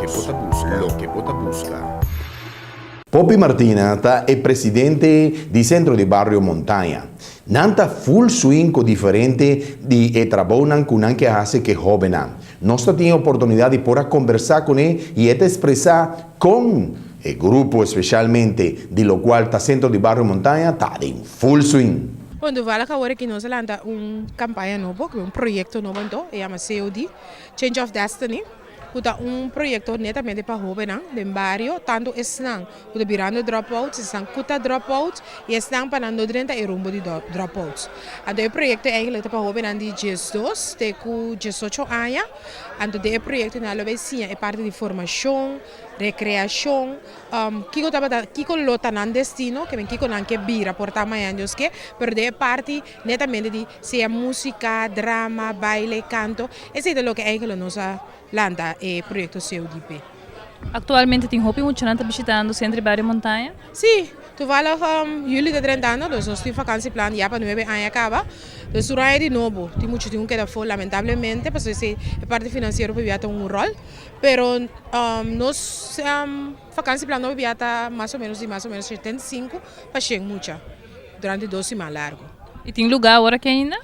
Loke bo ta buska. Loke bo ta buska. Poppy Martina ta e presidente di Centro di Bario Montaña. Nan ta full swing ku diferente di e trabounan ku nan ke hasi ku e hóbennan. Nos ta tin e oportunidat di por a kombersá kuné i e ta ekspresá kon e grupo espesialmente di lokual ta Centro di Bario Montaña ta den full swing. Bon, toevallig awor aki nos a lanta un campaña nobo, un proyecto nobo anto, e yama COD, Change of Destiny. Ku ta un proyekto netamente pa hóbennan den bario, tantu esnan ku ta birando dropouts, esnan ku ta dropouts i esnan pa nan no drenta e rumbo di dropouts. Anto e proyekto eigentlik ta pa hóbennan di 12 te ku 18 aña. Anto den e proyekto nan lo bai siña e parti di formashon, rekreashon, kiko tabata, kiko lo ta nan destino, ke men kiko nan ke bira por ta mañana Dios ke, pero den e parti netamente di sea músika, drama, baile, kanto, esei ta loke eigenlijk nos a lanta e proyekto CODP. Aktualmente tin hopi muchanan ta bishitando Sentro di Bario Montaña? Sí, toevallig juli ta drentando, dus nos tin vakansieplan ya pa 9 aña kaba. Dus tur aña di nobo, tin mucha tin ku keda afó lamentablemente, pasobra esei e parti finansiero por bia ta un ròl, pero nos vakansieplan nobo bia ta mas o menos di mas o menos 75 pa 100 mucha durante 2 siman largu. I tin lugá awor aki ainda?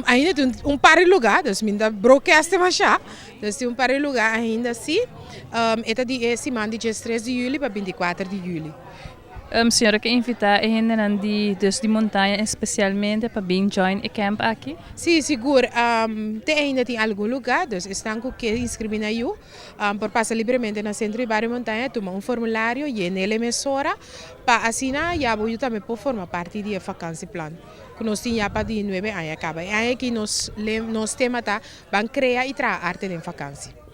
Ainda tin un par di lugá, dus mi ta broadcast demasiado. Dus tin un par di lugá ainda sí. E ta di e siman di 13 di yüli pa 24 di yüli. Señora ke invitá e hendenan di dus di Montaña espesialmente pa bin join e camp aki? Sí, sigur. Te ainda tin algun lugá, dus esnan ku ke inskribí nan yu por pasa libremente na Sentro di Bario Montaña, tuma un formulario, yen'é mesora, pa asina ya bo yu tambe por forma parti di e vakansieplan ku nos tin ya pa di 9 aña kaba. E aña aki nos tema ta ban krea i traha arte den vakansi.